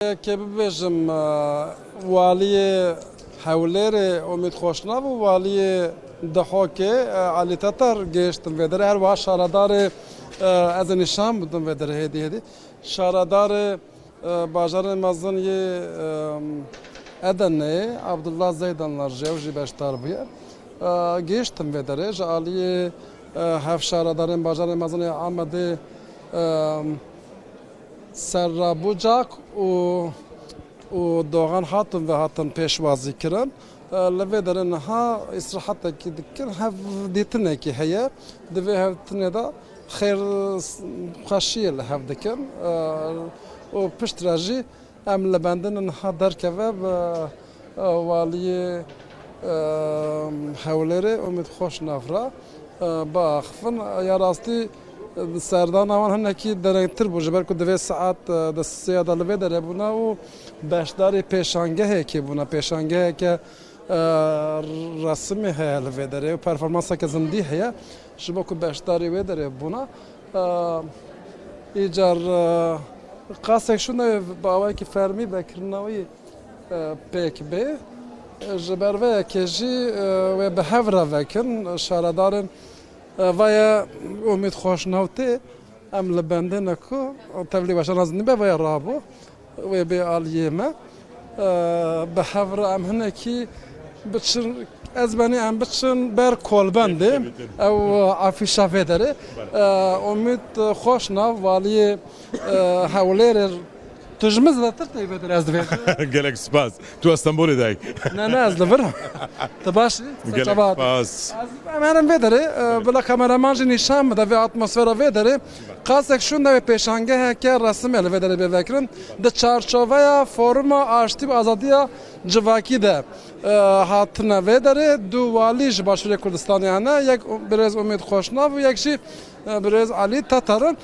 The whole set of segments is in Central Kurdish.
Kê bibêjim Waliyê Hewlêrê Umîd Xoşnav û Waliyê Dihokê Elî Teter gihiştin vê derê. Her wiha şaredarê ez ê nîşan bidim vê derê hêdî hêdî. Şaredarê bajarê mezin yê Edeneyê Abdullah Zeydanlar jî ew jî beşdar bûye. Gihiştin vê derê ji aliyê hevşaredarên bajarê mezin ê Amedê Serra Bucak û û Dogan Hatun ve hatin pêşwazîkirin. Li vê derê niha îstirahetekî dikin, hevdîtinekî heye. Di vê hevdîtinê de xêr xweşiyê li hev dikin û piştre jî Em li bendin niha derkeve bi waliyê Hewlêrê Umîd Xoşnav re biaxivin. Ya rastî serdana wan hinekî derengtir bû ji ber ku divê saet di sêya de li vê derê bûna û beşdarî pêşangehekê bûna. Pêşangeheke resimê heye li vê derê û performanseke zindî heye ji bo ku beşdarî wê derê bûna. Îcar qasek şûnde wê bi awayekî fermî vekirina wî pêk bê. Ji ber vê yekê jî wê bi hev re vekin. Şaredarên vaye Umîd Xoşnaw tê. Em li bendê ne ku tevlî weşana zindî be vaye rabû. Wê bê aliyê me. Bi hev re em hinekî biçin ez benê em biçin ber kolbendê ew afîşa vê derê. Umîd Xoşnav waliyê Hewlêrê tu ji min zêdetir tê vê derê ez dibêjim. Gelek spas. Tu Stenbolê de yî. Ne ne ez li vir im. Tu baş î? Gelek spas. Em herin vê derê bila kameraman jî nîşan bide vê atmosfera vê derê. Qasek şûnde wê pêşangeheke resimê li vê derê bê vekirin. Di çarçoveya Foruma Aştî û Azadiya Civakî de hatine vê derê. Du walî ji Başûrê Kurdistanê hene, yek birêz Umîd Xoşnav û yek jî birêz Elî Teter in.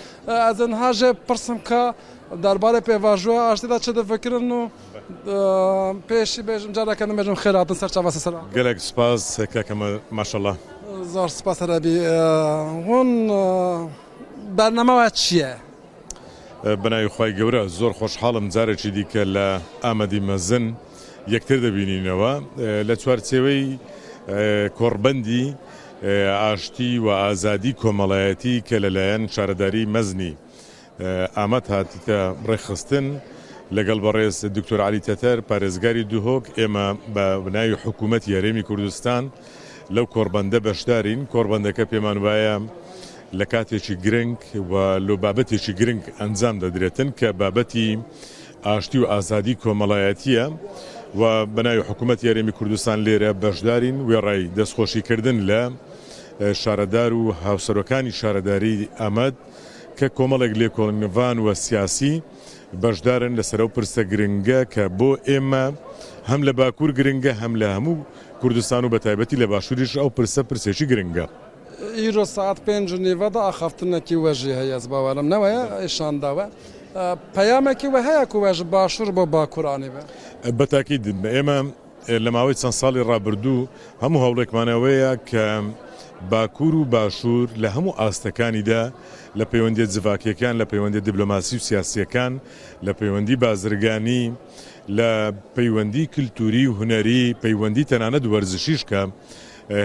Ez ê niha jê pirsim ka derbarê pêvajoya aştî de çi difikirin û Pêşî bêjim careke din bêjim xêr hatin ser çava sesera. Gelek spas keke me maşallah. Zor spas erebî. Hûn bername we çi ye? Bi navê xwayê gewre zor xweşhal im carekî dî ke li Amedî mezin yektir dibînînewe. Li çarçêwey korbendî aştî û azadî komelayetî ke li layen şaredarî mezinî Amed hatîte rêkxistin لەگەڵ بەڕێز دکتۆر عەلی تەتەر پارێزگاری دهۆک، ئێمە بە ناوی حکوومەتی هەرێمی کوردستان لەو کۆڕبەندە بەشدارین، کۆڕبەندەکە پێمان وایە لە کاتێکی گرنگ و لۆ بابەتێکی گرنگ ئەنجام دەدرێتن کە بابەتی ئاشتی و ئازادی کۆمەڵایەتییە و بە ناوی حکوومەتی هەرێمی کوردستان لێرە بەشدارین وێڕای دەستخۆشیکردن لە شارەدار و هاوسەرۆکانی شارەداری ئامەد کە کۆمەڵێک لێکۆڵینەڤان و سیاسی بەشدارن لەسەر ئەو پرسە گرنگە کە بۆ ئێمە هەم لە باکوور گرنگە هەم لە هەموو کوردستان و بەتایبەتی لە باشووریش ئەو پرسە پرسێکی گرنگە. ئیرۆ سەعات پێنج و نیڤە دا ئاخافتنەکی وە ژی هەیە ez bawerim ne weye êşan da we peyamekî we heye ku we ji başûr bo bakur anîbe؟ بە تاکید ئێمە لە ماوەی چەند ساڵی ڕابردوو هەموو هەوڵێکمان ئەوەیە کە باکوور و باشوور لە هەموو ئاستەکانیدا لە پەیوەندیە جڤاکیەکان، لە پەیوەندیە دیبلۆماسی و سیاسیەکان، لە پەیوەندی بازرگانی، لە پەیوەندی کلتوری و هونەری، پەیوەندی تەنانەت وەرزشیش کە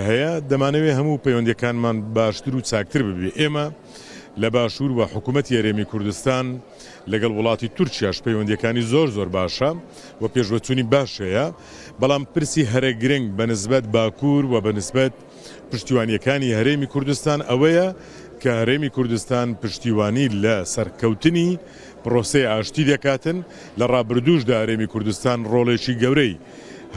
هەیە، دەمانەوێ هەموو پەیوەندیەکانمان باشتر و چاکتر ببێ. ئێمە لە باشوور و حکوومەتی هەرێمی کوردستان لەگەڵ وڵاتی تورکیاش پەیوەندیەکانی زۆر زۆر باشە و پێشڤەچوونی باش هەیە، بەڵام پرسی هەرە گرنگ بە نسبەت باکوور و بە نسبەت پشتیوانیەکانی هەرێمی کوردستان ئەوەیە کە هەرێمی کوردستان پشتیوانی لە سەرکەوتنی پرۆسەی ئاشتی دەکاتن، لە ڕابردووشدا هەرێمی کوردستان ڕۆڵێکی گەورەی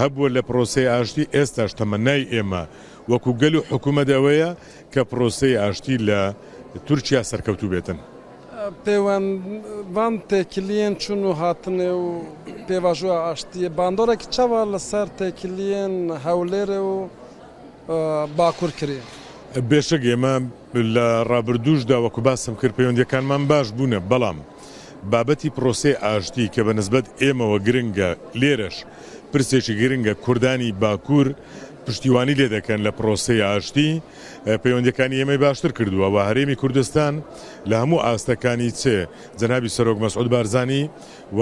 هەبووە لە پرۆسەی ئاشتی، ئێستاش تەمەنای ئێمە وەکو گەل و حکومەت ئەوەیە کە پرۆسەی ئاشتی لە تورکیا سەرکەوتوو بێتن. پێوەند van têkiliyên çûn û hatinê û pêvajoya aştiyê bandorekî çawa li ser têkiliyên Hewlêrê û Bakur kiriye؟ بێشک ئێمە لە ڕابردووشدا وەکو باسم کرد پەیوەندییەکانمان باش بوونە، بەڵام بابەتی پرۆسەی ئاشتی کە بە نسبەت ئێمەوە گرنگە، لێرەش پرسێکی گرنگە، کوردانی باکور پشتیوانی لێ دەکەن لە پرۆسەی ئاشتی، پەیوەندییەکانی ئێمەی باشتر کردووە و هەرێمی کوردستان لە هەموو ئاستەکانی چ جەنابی سەرۆک مەسعود بارزانی و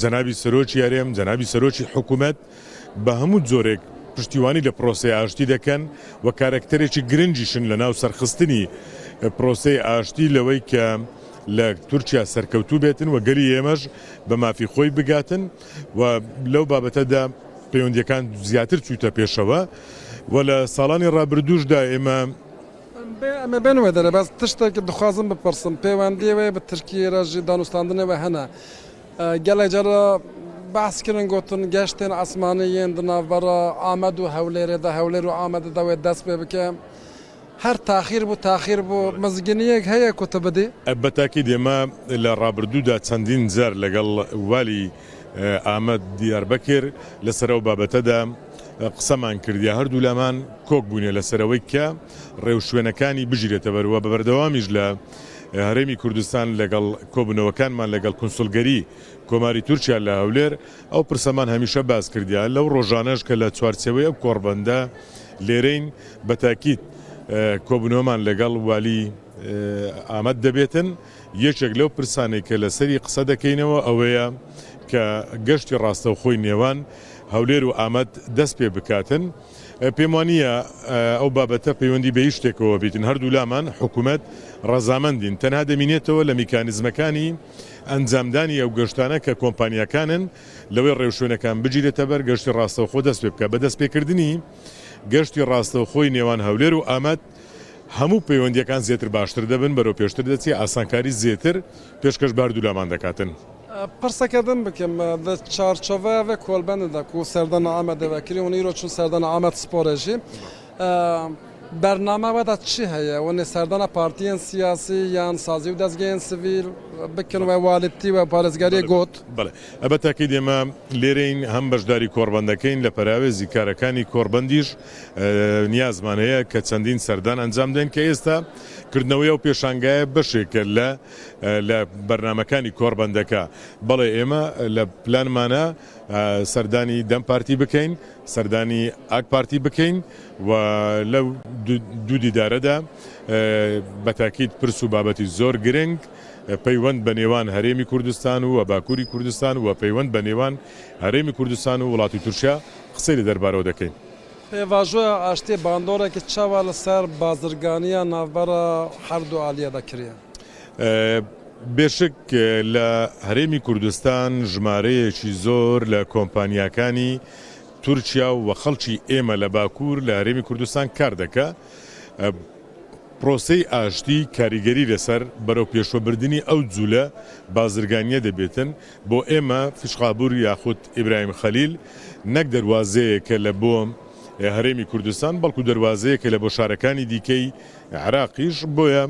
جەنابی سەرۆکی هەرێم، جەنابی سەرۆکی حکوومەت بە هەموو جۆرێک پشتیوانی لە پرۆسەی ئاشتی دەکەن و کارەکتەرێکی گرنگیشن لە ناو سەرخستنی پرۆسەی ئاشتی لەوەی کە لە تورکیا سەرکەوتوو بێتن و گەلی ئێمەش بە مافی خۆی بگاتن و لەو بابەتەدا پەیوەندیەکان زیاتر چوویتە پێشەوە و لە ساڵانی ڕابردووشدا ئێمە ئەمە بێن وێ دەرێ بەس تشتێک دخوازم بپرسم پەیوەندی وێ بە ترکیە رە ژی دانوستاندنێ وێ هەنە گەلێک جارە بەحس کرن گۆتن گەشتێن ئاسمانی yên di navbera Amed û Hewlêrê de Hewlêr û Amedê de wê dest pê bike. هەر تاخیر بوو تاخیر بوو مزگینیەک هەیە کو تو بدی؟ بە تاکید ئێمە لە ڕابردوودا چەندین جار لەگەڵ والی ئامەد دیاربەکر لەسەر ئەو بابەتەدا قسەمان کردیە هەردوولامان کۆک بووینە لەسەر ئەوەی کە ڕێوشوێنەکانی بگیرێتە بەر و بە بەردەوامیش لە هەرێمی کوردستان لەگەڵ کۆبوونەوەکانمان لەگەڵ کونسوڵگەری کۆماری تورکیا لە هەولێر ئەو پرسەمان هەمیشە باس کردیە لەو ڕۆژانەش کە لە چوارچێوەی ئەو کۆڕبەندە لێرەین بە تاکید کۆبوونەوەمان لەگەڵ والی ئامەد دەبێتن، یەکێک لەو پرسانەی کە لەسەری قسە دەکەینەوە ئەوەیە کە گەشتی ڕاستەوخۆی نێوان هەولێر و ئامەد دەست پێ بکاتن. پێم وانییە ئەو بابەتە پەیوەندی بە هیچ شتێکەوە بیتن، هەردوولامان حکومەت ڕەزامەندین، تەنها دەمینێتەوە لە میکانیزمەکانی ئەنجامدانی ئەو گەشتانە کە کۆمپانیاکانن لەوەی ڕێوشوێنەکان بگیرێتەبەر گەشتی ڕاستەوخۆ دەست پێ بکات. بە دەستپێکردنی گەشتی ڕاستەوخۆی نێوان هەولێر و ئامەد هەموو پەیوەندییەکان زێتر باشتر دەبن، بەرەو پێشتر دەچی، ئاسانکاری زێتر پێشکەش بە هەردوولامان دەکاتن. پرسەکە دن بکەم di çarçoveya vê kolbendê de ku serdana Amedê ve kirî hûn îro çûn serdana Amed Sporê jî bername we de çi heye? Hûn ê serdana partiyên siyasî yan sazî û dezgehên sivîl bikin we walîtî we parêzgeriyê got. Belê. بە تاکید ئێمە لێرەین هەم بەشداری کۆڕبەندەکەین لە پەراوێزی کارەکانی کۆڕبەندیش نیازمان هەیە کە چەندین سەردان ئەنجام دەین کە ئێستا کردنەوەی ئەو پێشانگایە بەشێکە لە لە بەرنامەکانی کۆڕبەندەکە. بەڵێ ئێمە لە پلانمانە سەردانی دەم پارتی بکەین، سەردانی ئاک پارتی بکەین و لەو دوو دیدارەدا بە تاکید پرس و بابەتی زۆر گرنگ پەیوەند بە نێوان هەرێمی کوردستان و باکووری کوردستان و پەیوەند بە نێوان هەرێمی کوردستان و وڵاتی تورکیا قسەی لە دەربارەوە دەکەین. پێڤاژۆیا ئاشتیê bandoreke çawa li ser bazirganiya navbera her du aliye de kiriye? بێشک لە هەرێمی کوردستان ژمارەیەکی زۆر لە کۆمپانیاکانی تورکیا و خەڵکی ئێمە لە باکوور لە هەرێمی کوردستان کار دەکا. پرۆسەی ئاشتی کاریگەری لەسەر بەرەوپێشوەبردنی ئەو جولە بازرگانییە دەبێتن، بۆ ئێمە فیشخابور یاخود ئیبراهیم خەلیل نەک دەروازەیەکە لە بۆ هەرێمی کوردستان، بەڵکو دەروازەیەکە لە بۆ شارەکانی دیکەی عێراقیش، بۆیە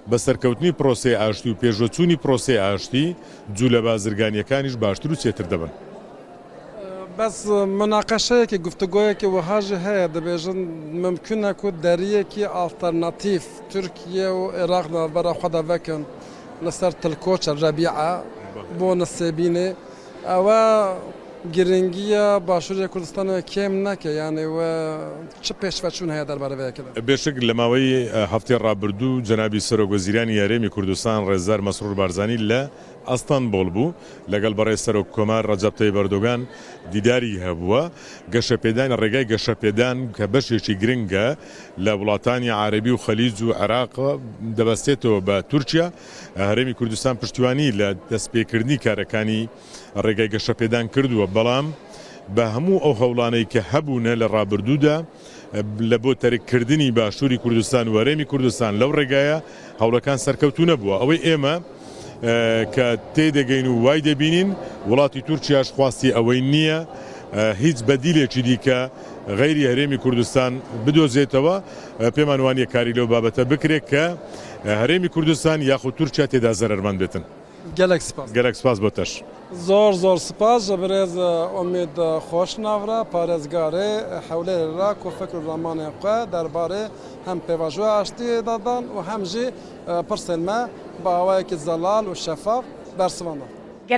بە سەرکەوتنی پرۆسەی ئاشتی و پێشوەچوونی پرۆسەی ئاشتی جولە بازرگانییەکانیش باشتر و چێتر دەبن. بەس مناقەشەیەکی گفتوگۆیەکی وەها ژی هەیە دەبێژن ممکنە کو دەریەکی ئاڵتەرناتیڤ تورکیە و ئێراق ناڤبەرا خwe de vekin li ser Tilkoçe Rebîe bo Nisêbînê ewe giringiya Başûrê Kurdistanê kêm neke yanî we çi pêşveçûn heye derbarê vê yekê de؟ بێشک لە ماوەی هەفتەی ڕابردوو جەنابی سەرۆک وەزیرانی هەرێمی کوردستان ڕێزدار مەسرور بارزانی لە ئەستەنبوڵ بوو، لەگەڵ بەڕێز سەرۆک کۆمار ڕەجەب تەیب ئەردۆگان دیداری هەبووە، گەشەپێدان ڕێگای گەشەپێدان کە بەشێکی گرنگە لە وڵاتانی عەرەبی و خەلیج و عێراق دەبەستێتەوە بە تورکیا، هەرێمی کوردستان پشتیوانی لە دەستپێکردنی کارەکانی ڕێگای گەشەپێدان کردووە، بەڵام بە هەموو ئەو هەوڵانەی کە هەبوونە لە ڕابردوودا لە بۆ تەرک کردنی باشووری کوردستان و هەرێمی کوردستان لەو ڕێگایە هەوڵەکان سەرکەوتوو نەبووە. ئەوەی ئێمە کە تێدەگەین و وای دەبینین وڵاتی تورکیاش خواستی ئەوەی نییە هیچ بەدیلێکی دیکە غەیری هەرێمی کوردستان بدۆزێتەوە، پێمان وانییە کاری لەو بابەتە بکرێت کە هەرێمی کوردستان یاخود تورکیا تێدا زەرەرمەند بێتن. گەلەک سپاس. گەلەک سپاس بۆ تەش. زۆر زۆر سپاس ji birêz Umîd Xoşnav re parêzgarê Hewlêrê re ku fikr û ramanên xwe derbarê hem pêvajoya aştiyê de dan û hem jî pirsên me bi awayekî zelal û şefaf bersivandan.